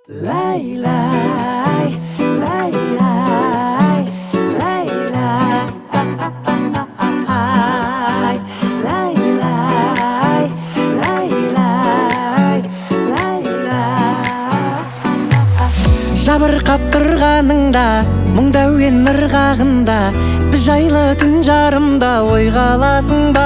Лай-лай, лай-лай, лай-лай, лай-лай, лай-лай, лай-лай. Жабырқап тұрғаныңда, мұңды әуен ырғағында, біз жайлы түн жарымда ойға аласың ба?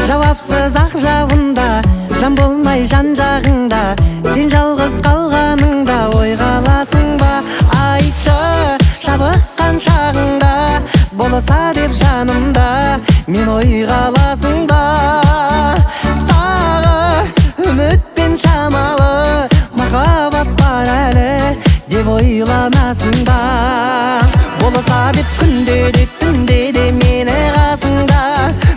Жауапсыз ақ жауында, жан болмай жан жағыңда, сен жалғыз қалғаныңда ойға аласың ба? Айтшы, жабыққан шағыңда, болса деп жанымда, мен ойға аласың ба? Тағы үмітпен шамалы махаббат бар әлі деп ойланасың ба? Болса деп күнде де түнде де мені қасыңда,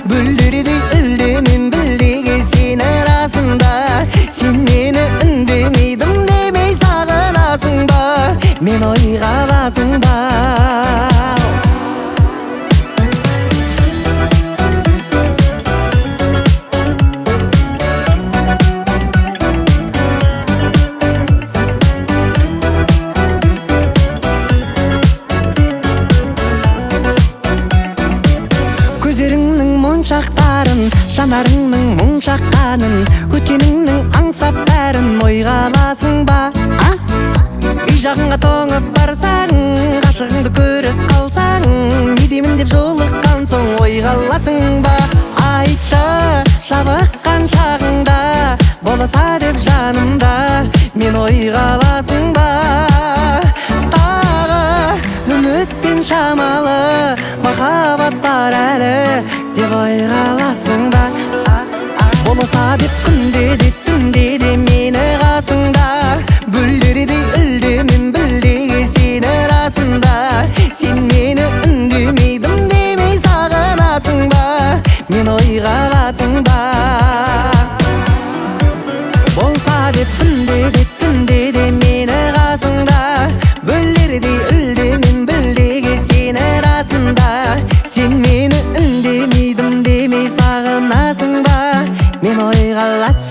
бүлдірдей ілдемен білдеге сені расында. Сен мені үндемей дым демей сағынасың ба? Мен ойға аласың ба? Көздеріңнің моншақтарын, жанарыңның мұң шаққанын, өткеніңнің аңсап бәрін ойға аласың ба? А? Үй жағыңа тоңып барсаң, ғашығыңды көріп қалсаң, не деймін деп жолыққан соң ойға аласың ба? Айтшы, жабыққан шағыңда, болса деп жанымда, мен ойға аласың ба? Тағы үмітпен шамалы махаббат бар әлі деп ойға аласың ба? Болса деп күнде де түнде де мені қасыңда, бүлдірдей ілдемен білдеге сені расында. Сен мені үндемей дым демей сағынасың ба? Мен ойға аласың ба? Болса деп күнде де түнде де мені қасыңда, бүлдірдей ілдемен білдеге сені расында. Сен мені үндемей дым демей сағынасың ба? Мен ойға аласың